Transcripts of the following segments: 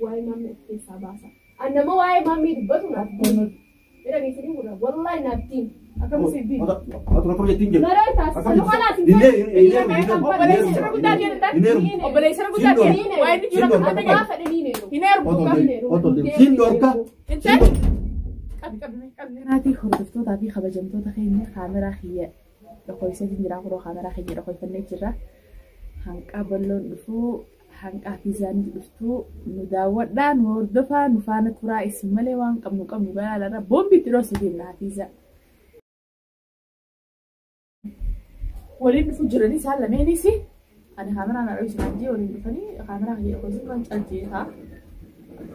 Waa'ee maammee of keessaa baasa. An nama waa'ee maammee dubbatu naaf diin. Bira geessanii gurra. Wallaahi naaf diin. Akkam si diin. Atu rakkoo jettiin jedhu. Maroo taasisa. Luqalaas hin Obboleessa guddaa jedhan. Obboleessa guddaa jedhan. Waa'ee inni jiru akka Abbaa dhagaye. fedhanii neeru. Hin heerumu. Siin dhorka. Intal. Qabi qabi qabi. Kanaatii hordoftootaa fi kabajamtoota keenya kaameraa kiyya dhokoyseetiin jira kunoo kaameraa keenya dhokoyfannee jirra. Hanqaa balloon dhufuu hanqaa fiizaanii dhuftuu nu daawwadhaa nu hordofaa nu faana turaa isin malee waan qabnu qabnu galaalarra boombii itti dhoosa deemna hafiiza. Waliin dhufuu jiranii isaan lameenis ani kaameraa na dhoysu naan jee waliin dhufanii kaameraa kiyya dhokoyseetiin waan caljeetaa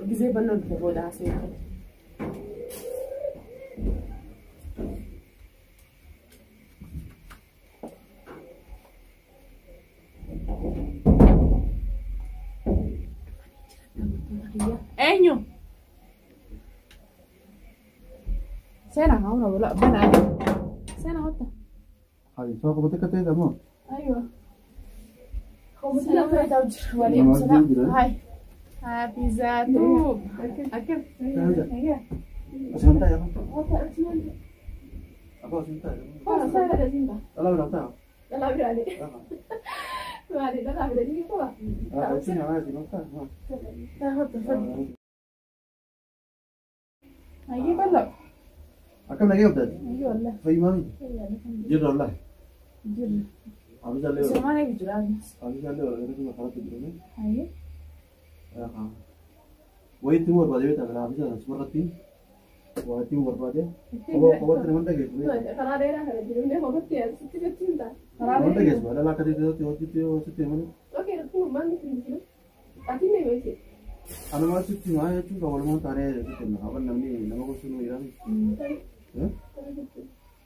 gizee balloon dhufe booda haasa'e. Eenyu? Seenaa hauna wala banaa. Seenaa hotta. Hayi soo qabate akka ta'e ammoo. Aywa. Waalaikum salaam. Hai. Happy Zatu. Akkam. Ayya. Asiin taa'e. Hotta achi Abbaa asiin taa'e. maal? Dhalaa biraa taa'e. Dhalaa biraalee. Maali dhalaa biraalee qaba. Asiin haa asiin taa'e. Hotta fadhi. Ayya bal'aa. Akkam nagee qabdaati? Ayya wallah. Fayyumaami? Jirra wallaahi. Jirra. Abisaallee Sirmaan eegu jira. abisaallee yeroo karaatti jirame. Ayya. Wayitti immoo barbaade beektaa kana abisaan asumarratti wayitti immoo barbaade. Kophaatti nama dhageessu beektaa. Karaa dheeraa kana jiru illee kophaatti sitti jechuun hin taane. Nama dhageessu dhalaa akka ta'e hojjetti hojjetti malee. Okei, rakkoo maal nuti hin jiru? Ati mee beekte? Anuma sitti maa jechuun kan walumaan taanee sitti himna. Haban namni nama gosa nu jedhame.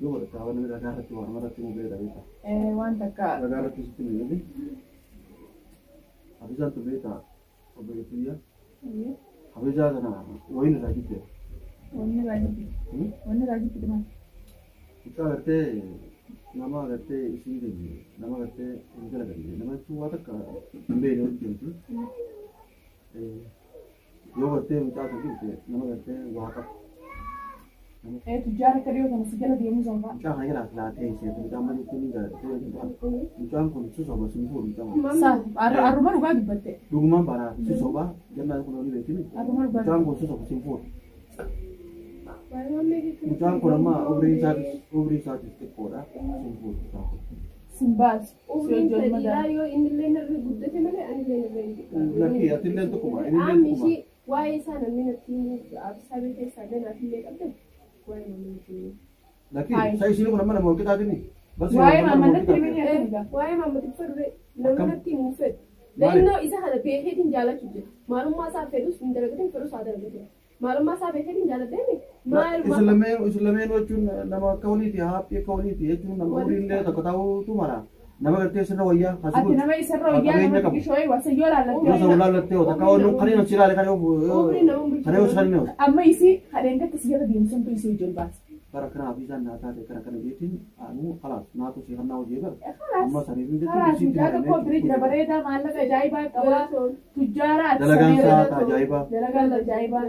Yoo godhatte haban namni ragaa irratti waan irratti immoo beekta beekta. Waan takka. Ragaa irratti sitti himna. Abisaan tu beekta obboleettiyya. Abisaa kana wayin irraa jibbe. Wanni raajibbi. Wanni raajibbi dhuma. Mucaa gartee nama gartee isii gadi nama gartee hin galagalne nama jechuun waa takka hin beekne walitti deemti. Yoo gartee mucaa kan jibbe nama gartee waa qabu. Tujjaara akka dhiyoo kana si jala deemuu sanfaa. Mucaa kana jalaa laatee seete mucaan malee jechuun ni gartee mucaan kun si soba si fuudhu mucaan kun. Saa arruma dhugaa dubbatte. Dhugumaan baanaa si soba jennaan kun ni beekini. Arruma dhugaa. Mucaan kun si soba si fuudhu. Mucaan kun amma umriin isaatis umriin isaatis xiqqoodha si fuudhu mucaan kun. Simbaas. Umriin sadiidhaa yoo inni illee narra guddate malee ani illee narra hin xiqqaatu. Lakkii ati illee tokkuma inni illee Qaamni tokkuma. ishii waa'ee isaa namni natti himuu absaa keessaa ganaaf illee qabdan waa'ee mamma natti himuu. Lakkii sa isiin kun amma nama walqixaatini. Waa'ee maamma natti himanii akkamigaa? Waa'ee mamma xiqqoo dure namni Akkam? natti himuu fedhu. Maali? La'inoo isa kana beekeetiin jaallachuu jira. Maalummaa isaa fedhus hin dalagatin fedhus haa dalagatin. Maalummaa isaa beekeetiin jaallatee maalummaa Isin lameen isin lameen jechuun nama akka waliiti haaphii akka waliiti jechuun nama umriin illee tokko ta'uutu mala. Nama gartee sirra wayyaa Ati nama isarra wayyaa nama xiqqishoo wasa yoo Yoo laallatte. isa laallattee takka waan kan inni si ilaale kan yoo kan yoo kan inni Amma isii hadheen gatti si jala deemu santu isii wajjin baasa. bara kana abisaan naa taate kana kana jeetiin anu khalaas naatu si hannaa hojii bara. Kalaas. Amma saniif hin Kalaas jechuun mucaa tokko bira jira bareedaa maallaqa ajaa'ibaa qabaa. Tujjaara ati Dalagaan sameera. isaa ajaa'ibaa. Dalagaan ajaa'ibaa.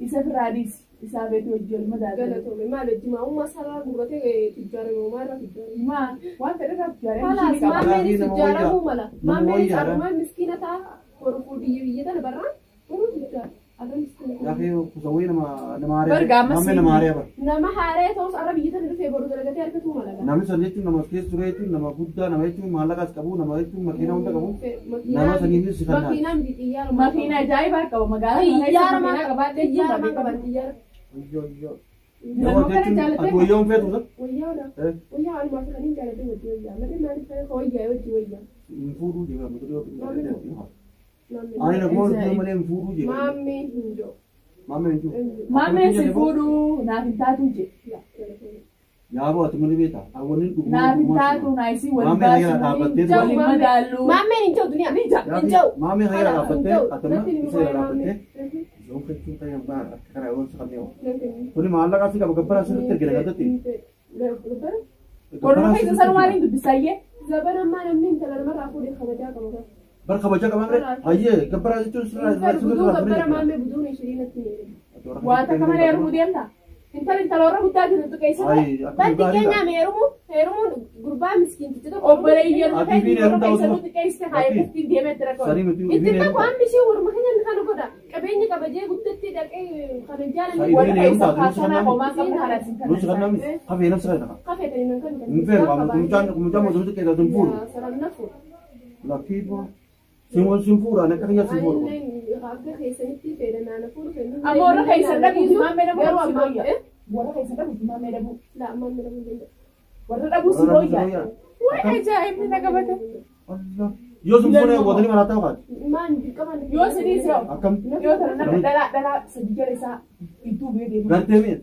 Isa firraa dhiisi. Isaa beetu wajjin olma daadha. Galatoome maal hojii maa'ummaa sarara gurratee tujjaara yoomaa irra tujjaara. Maa waan fedhe irraa tujjaara. Kalaas Ishii qaba. maammeenis Nama tujjaaramuu wayyaa. mala. Nama Maammeenis wayyaadha. arrumaan miskiina ta'a. Horfuu biyya biyya tana barraan garuu tujjaara. Arra miskiina ta'a. Yaafii kusawwii nama nama haaree. Barga amma Namni nama haaree bara. Nama haaree ta'us arra biyya tana dhufee boru dalagatee argatuu mala. Namni san jechuun nama keessa ture jechuun nama guddaa nama jechuun maallaqas qabu nama jechuun makiinaa hunda qabu. Nama saniifis si kannaa. Makiinaan xiyyaara Makiina ajaa'ibaa qaba magaalaa kana keessa Xiyyaara makiinaa qabaatee xiyyaara jechuun maan qaban xiyyaara. Iyyoo iyyoo. Nama kana Ati jaalattee wayyaa hin feetu sa? Wayyaadha. Wayyaa anumaa fi kaniin jaaladhe wajji wayyaa. Malee maaliif ta'e wayyaa wajji wayyaa. Hin fuudhuu jee mata duree Maammee. Ani naguma hojii malee hin fuudhuu jee. Maammee hin jiru. Maammee hin jiru. Maammeen si fuudhuu naaf hin taatu je. Yaaboo ati malee beektaa? Hawwanni dhuguma. Naaf hin taatu naa isii wal Maammeen hayira dhaabbattee baasuu waliin madaallu. Maammeen hin jiru duniyaa. Hin jiru. Maammeen hayira dhaabbattee atama Natti hin isa hayira dhaabbattee. Zoon fechuun kan hin baana akka kana yoon si kanneen. Kuni maallaqa asii qaba gabbara asirratti ergina gaddatti. Qoruma keessa sanumaaliin dubbisaayyee. Zabana ammaa namni intala namarraa fuudhee kabajaa qaba. Bar kabajaa qabaa mire hayyee gabbaraa jechuun sirraa Buduu gabbara maammee buduun ishiriinatti ni heeruma. Waa takka malee heerumuu deemta. Intala intala warra guddaa jiru xiqqeessite. Bar xiqqeenyaam heerumuu heerumuun gurbaa miskiinticha tokko. Obboleeyyan Ati fi warra heerumtaa keessa osoo- nu xiqqeessite haayee ittiin deemee itti rakkoo. Sanii miti Itti takku hammi ishee warma keenya kana godha. Qabeenya kabajee guddatti dhaqee kana jaalanne Sa'i- Warra keessa Heerumtaa kaasanaa homaa qabna haala isin Nuti kana. kan namni hafee nafsi kana. kafeetanii nan kan Hin feeru mucaan mucaan osoo xiqqeessa hin fuudhu. Salam na fuudha. Lakkii boo. Sin sin fuudha ani akka kiyya sin fuudhu. Akka keessanitti fedha naana fuudhu fedha. Amma warra keessa dhabuuti maammee dhabuu Yeroo si ammaa booyya. Warra keessa dhabuuti maammee dhabuu. La maammee dhabuu danda'a. Warra dhabuu si booyya. Waan ajaa'ibni na qabate. Allah. Yoo sin fuudhee watanii manaa ta'u kaati. Maan dirqama. Yoo sidii si Akkam yoo tana nama dhalaa dhalaa sadii jala isaa iddoo bu'ee deema. gartee mi'a.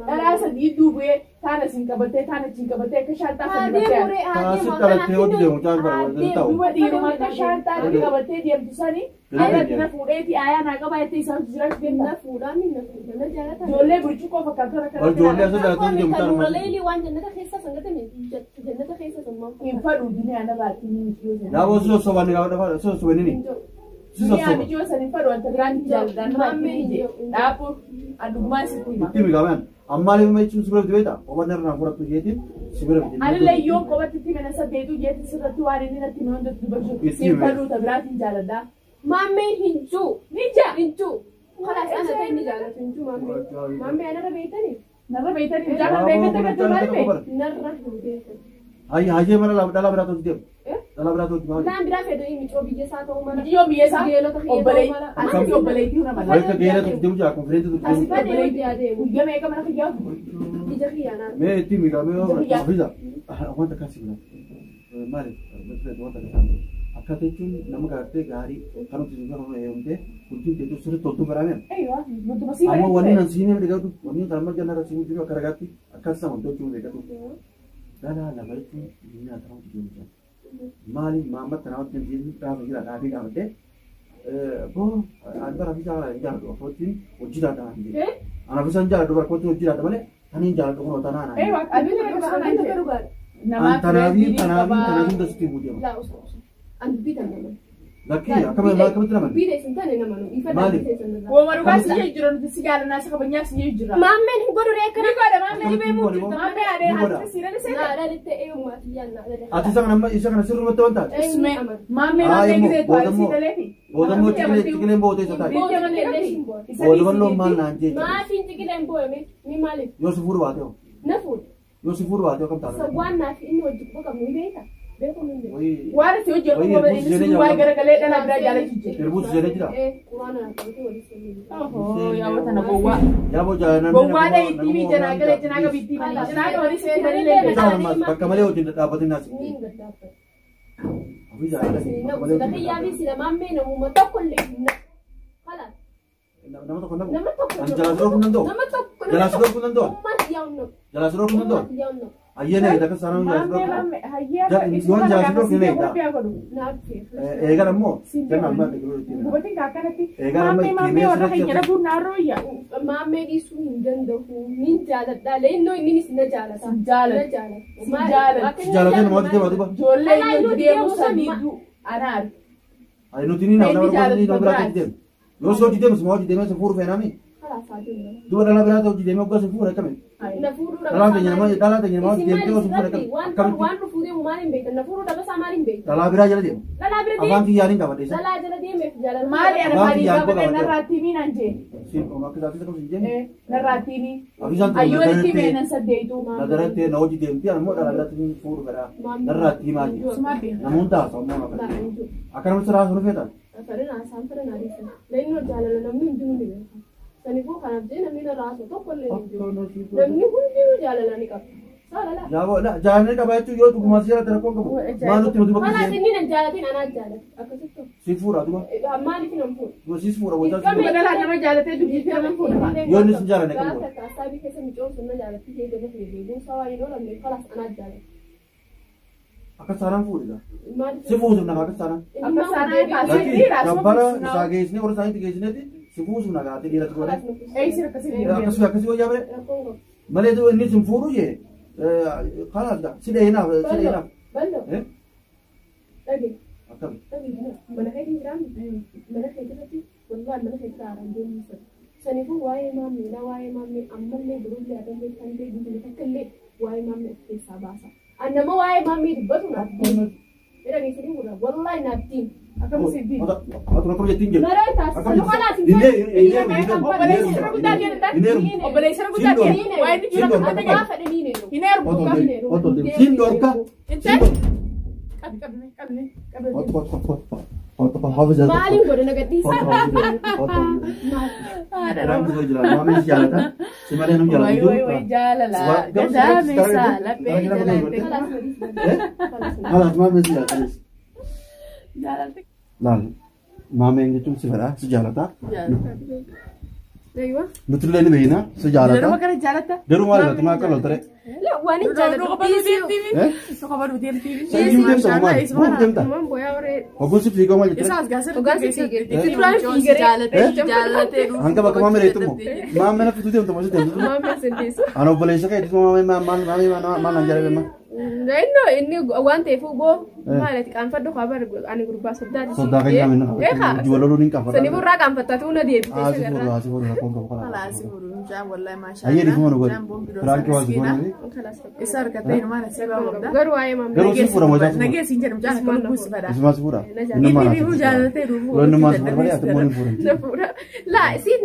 Dhalaa sadii iddoo bu'ee taana siin qabattee taana achiin qabattee akka shaantaa Haadee fudhattee. muree haadee Taasi dhalattee hojii deemu mucaan bara waliin ta'u. Duba dhiiruma akka shaantaa qabattee deemtu sani irratti na fuudheeti aayaa naa qabaa jettee isaan jiraachuu deemta. Na fuudhaa min na fuudha na jaalata. Ijoollee burcuqqoo fakkaatu Wal akka ijoollee asirra dhalatee deemu mucaan Kan malee. leelii waan jannata keessa sangatame jannata keessa sammaan hin fadhu duniyaa narraa ittiin miti yoo Yaa boo si sossobaan ni gaafa si sossobanii ni. Si Duniyaa sossoba. miti yoo san hin fadhu wanta biraan hin jaalladha narraa ittiin ije. Dhaabbu addugumaan sitti hima. Itti migaameen ammaaliif ma jechuun si bira biti beektaa? Qobanni irraa fudhattu jeetiin si bira biti. Anillee yoo qobatti itti mana saddeetu jeetti sirratti waan inni natti hime hundatti dubbachuu Itti hin hime. fadhu ta biraatiin jaalladha. Maammeen hin jiru. Ni jaa. Hin jiru. Kalaas ana ta'e ni jaalatu hin jiru maammeen. Maammee anarra beektanii? Narra beektanii mucaa kan beekate kan maal beekte? Narra hin beektan. Hayyee mana dhalaa biraa tolchi deemu. Dhalaa biraa tolchi maali? Naan biraa fedhu inni micoo biyya isaa ta'uu mala. Mijiyyoo biyya isaa Geelota kiyya ta'uu obboleetti. mala. Asitti obboleettii huna mala. Wayita geela tolchi deemu jira konfireensi tolchi deemu. Asitti obboleettii. Guyyaa meeqa mana kiyyaa? Ija kiyyaanaa. Mee itti migaamee yoo hafiza wanta akkasii bira. Maali? Wanta akkasii. Akka jechuun nama gartee gaarii kan nuti sun kan heerumtee guddin teessoo sirriitti toltuu baraameen. Eeywa nuti masii Amma wanni nan siinee dhigatu wanni kan amma jannarra siinuu jiru akka ragaatti akkas sama jechuun beekatu. Dhalaa lama jechuun nyaata nama deemu jira. Maali maammata nama deemu gaafa jira dhaabee gaafatee boo ani bara fiisaa hin jaalladhu akkootiin hojii taata hin jedhu. Ana fiisaa hin jaalladhu bara akkootiin hojii taata malee tani hin jaalladhu kunoo tanaa naan. Eeywa Abin tokko dhugaadha. Namaa Tanaafi tanaafi tanaafi hunda sitti himuu deema. Laa osoo osoo. An dubbii tan nama. Lakkii akkamitti naman? Dubbii teessan taane nama nu. Ifa Maali? dubbii teessan irraa. Wooma dhugaa si jee jira nuti si jaalannaa si kabajnaa si jee jira. Maammeen hin godhu ree akkana. Ni godha maammee Ni dhibee godha. muuddu. Maammee adee Ni godha. ati si dhale seeta. Naa dhalitte eeyummaa kiyyaan naa dhale. Ati isa kana amma isa kana sirrumatti waan taate. Isme maammee maammee gisee tuwaale si dhaleefi. Boodammoo ciqileen boodee isa taate. Booda malee hin booda. Boodammoo maal naan jee. Maafiin ciqileen booyame ni maaliif? Yoo si fuudhu baate hoo? Na fuudha. Yoo si fuudhu baate hoo kam taate? Sawwaan naa fi inni wajji quba qabnu ni beekta. Beeku ni beekta. Wayii. Waan itti hojjetu qofa inni si duwwaa garagalee dhala biraa jaalachuu jira. Irbuutu seenee jira. Quraana naa qabatee waliin seenee. Ohoo yaa wata na gowwaa. Yaa boo jaalala namni. Gowwaadha itti mi janaa galee janaa qabiitti manii janaa qabanii seetanii leellee. Mucaan ammaas bakka malee wajjin dhaabbatee naas. Ni hin gaddaaffatu. Ofii jaalala. Sila kiyyaa fi sila maammee namuma tokko illee hin naqu. Kalaas Nama tokko nabu. nama tokko. Ani jalaa siroo kun danda'u. Nama tokko. Jalaa siroo kun danda'u. Ummaan xiyyaa hin naqu. Jalaa siroo kun danda'u. Ummaan xiyyaa hin naqu. Ayyee na eegda akka saanaan jalaa siroo Maammee kun. maammee hayyee Yoon jaalachuu dhoof ni eegda. Naaf feefu. Eegan ammoo janna ammaa dhagee ittiin. Dubartiin akkanatti Eegan amma maammee ittiin maammee warra sirriitti keenya dhabuun naarrooyya. Maammee dhiisuu hin danda'u. Nin jaaladha. Leennoo innis na jaalata. Si jaalata. Na jaalata. Si jaalata. Si jaalatee nama wajjin deemaa duuba. Ijoollee Alaa inni inni deemu deemu sadii san du anaaf. Ani nuti ni nama nama ni nama biraa deemu. Yoo si hojii deemu suma hojii deemee si fuudhu feenaami. Kalaas haa jennu. Duuba dhalaa biraa hojii deemee hoggaa si fuudhu akkamiin. Na fuudhuu Dhalaa teenya nama dhalaa teenya nama Isin deemtee maal osoo fuudhu irratti waan akkamitti. waan dhufuu deemu maal hin beektan? Na fuudhuu dhabasaa maal hin beektan? Dhalaa biraa jala deemu. Dhalaa bira Afaan deemu. kiyyaaniin qabadhe isa. Dhalaa jala deemeef jaalala. Maali ana Afaan maaliif kiyyaan gaafate qofa narraatti himii naan jee. Siin akka isaatti akkam siin jenne. Narraatti himii. Afisaan tun Ayyoon itti nagarattee himee nan saddeetu. nagarattee na hojii deemti ani immoo dhalaa biraatti fuudhu fedha. Narraatti himaa jiru. Sumaa beeka. Namoonni taasisu ammoo Laa akka. hin jiru. Akka namni siraa sun feetan. Fedhan haasaan fedhan adiisan. Leennoo jaalala namni hundinuu ni beeka. Saniifuu kanaaf jee namni narraa haasa'u tokko illee hin jiru. Namni hundinuu jaalala ni qaba. Saalala. Yaaboo jaalala qaba jechuun yoo dhugumaan si jalatti rakkoon qabu. Maal nutti himatu bakka Kalaas isheen inni nan jaalatin anaa jaalata. Akkasitti. si fuudha duuba. Maaliif nan fuudha? Duuba siis fuudha wajjin si Dirqama fuudha. Dhalaa nama jaalatee dubbii fi nama fuudha. Yoo inni sin jaalanne kam Gaafa taasaa keessa micoon sun na jaalatti ishee gaba fi deebiin sawaa hin oolamne kalaas anaa jaalata. Akka saanaan fuudhidha. Maaliif? Si fuusuuf nagaa akka saanaan. Akka saanaan kaasee Lakki dhiira asuma gabbara fuusuuf isaa geessinee warra isaaniitti geessineeti si fuusuuf nagaa ati dhiiratti godhe. Eeysira akkasii deemee. Akkasii akkasii wayyaa bare. Rakkoon qabu. Malee duuba inni sin fuudhu jee kalaas si dheenaaf si dheenaaf. Bal'oo. Dhage. Akkam Akkam. Mana keetiin jiraannu mana keetirratti wallahi mana keetirra haaraan deemuu sana. Saniifuu waa'ee maammeedha waa'ee maammee ammallee birullee adallee kan ta'e guddina takka illee waa'ee maammee of keessaa baasa. Annama waa'ee maammee dubbatu naaf diin. Jedha geessanii gurra wallahi naaf diin. Akkam si diin. Atu akkam jettiin jedhu. Maroo taasisa luqalaas hin Obboleessa guddaa jedhan obboleessa guddaa jedhan waa'ee inni jiru Siin akka Gaafa dhiniin eenyu. hin heerumu. Siin dhorka. Intal qabni qabni qabni qabni. Otto otto otto otto hafiza. Maaliin godhe na gadhiisa? Maamni si jaalata. Si malee nu Wayi jaalatu. wayi wayi jaalala. Gadaame isaa laphee jalaate. Halas maamni si jaalata. Jaalate. Laal maameen jechuun si fedha si jaalata. Aywa. Nuti illee ni beekna si jaalata. Yeroo kana jaalata. Garuu maal irratti maal akka loltare? Waan hin jaalladhu. Eh? Soqoba deemtii. Sanyiin deemta maal? Bu'uuf deemta. Waan booyaa waree. Hogguun si fiigoo maal jettee? Isaas gaasirra Hoggaan si fiigee. Itti Duraan fiigeree. jaalatee jaalatee. Hanga bakka maamee reetu immoo maamee na fituu deemta moo si deemtu? Maamee senteessu. Ana obboleessa kee itti maamee maal maamee maal naan jaalladhe maal? Inni inni waan ta'eef boo maal ati qaanfadhu haa bar ani gurbaa soddaati. Soddaa kan nyaame na hojii waloluu ni qaanfadha. Sani burraa qaanfattatu na deebite. Asi fuudhu asi fuudhu rakkoon qabu Kalaas kalaas. fuudhu mucaan wallahi maashaa. Ayyee dhiifama nu godhi. Firaankii waa si godhi. Isa argattee hinumaan asii baa qabda. Garuu waa'ee maamee. Garuu si fuudha moo si fuudha? Nagee siin jedhu mucaan akka lubbuu si fedha. Isumaa si fuudha? Inni dhiifuu jaalatee dhufu. Yoo inni maas fuudha malee ati immoo ni fuudhamti. Na fuudha. Laa siin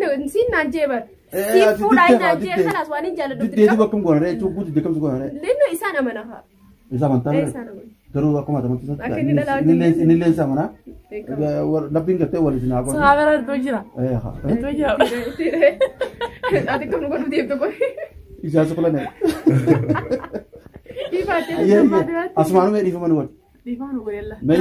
naan jee bar. Siin fuudha inni naan jee kalaas waan hin jaalladhu. Diddeetu bakka goona ree cuubbuu didde kamtu goona ree. Linno isaan amana haa. Isa amantaa ree. Isaan amana. Garuu akkuma amantii Akka inni dhalaa inni illee isa amanaa. Labbiin gartee wal isin haa godhu. Saabara iddoo jira. Iddoo jira. Ati kam nu godhu deemtu godhi. Isaa suqula ne. Ifaatee. Asumaanuu mee dhiifama nu godhi. Dhiifama nu godhella. Mee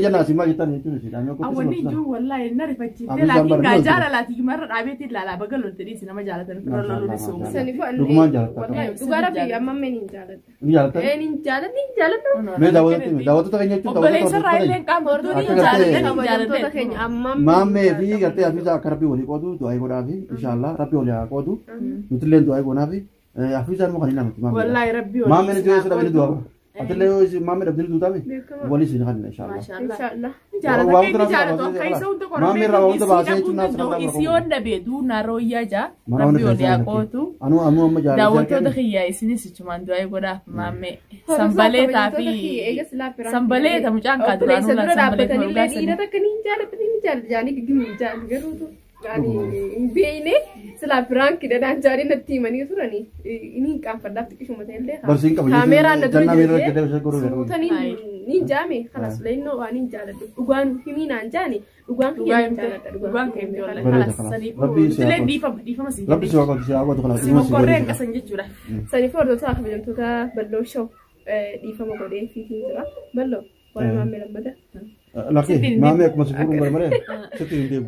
jennaa asiin maal jettan jechuun ishee daa'imman Awwanni qopheessu. ijuu wallahi na rifachiifte Abidaan laakiin bara gaa ni jaalalaati yumarra dhaabeetti ilaalaa baga lolte dhiisi nama jaalatan firra loluu dhiisu. Saniifuu ani. Dhugumaan jaalatta. Wallahi dhugaa rabbi amma mee ni jaalladha. Ni jaalatan? Ee ni jaalladha ni jaalladha. Mee daawwattoota daawwattoota keenya jechuun Obboleessa irraa daawwattoota illee qaama Akka hordoon gartee- jaalatan Kabajamtoota jaalatan. keenya amma. Maammee fi gartee Hafiizaa akka rabbii walii qoodu du'aa godhaa fi inshallah rabbii walii haa qoodu nuti illee du'aa goonaa fi Hafiizaan immoo kan hin lamatti maammee. Wallahi rabbii walii. Maammeen yoo isa dhabee du'aa qaba. Atillee yoo maammee dhabdee duutame walii isin kan inshallah. Inshallah. Jaalata keenya jaalatu akka isa hunda Maammee irraa waan hunda baasee jechuun naaf danda'u isii yoon dhabee duunaa rooyyaa jaa Mana rabbii walii haa qootu. Anuu anuu amma jaalladha. Daawwattoota kiyyaa isinis ichumaan du'aa godhaaf maammee sambaleetaa fi sambaleeta mucaan kaa duraanuu Obboleessa dura laan sambaleeta dhaabbatanillee dhiira dhugaa takka ni jaalladha ni jaalladha jaanii giggimuu jaalladha garuutu ani hin beekne silaa biraankii dhadhaan jaanii natti himanii turani inni hin qaanfadhaaf xiqqishuma ta'ellee Barsiin qaba kaameeraan na dura jannaa miirra jirti jedhee ishee goruu jedhu. suutanii ni jaame kanas leennoo waan hin jaalladhu dhugaan himii naan jaani dhugaan kiyya ni jaalladha Dhugaan keemte wallahi Bareeda kalas kalas. saniif Rabbii si haa illee tolchu. dhiifama dhiifama si Rabbi si haa qoodu si haa qoodu kalaas. si mokorree hanqasan jechuudha. Saniif hordoftoota kabajamtoota bal'oo show dhiifama godhee fiitiin jira bal'oo waan maammee lammata Lakkee maammee akkuma si fuudhuun godhe malee sitti hin deemu.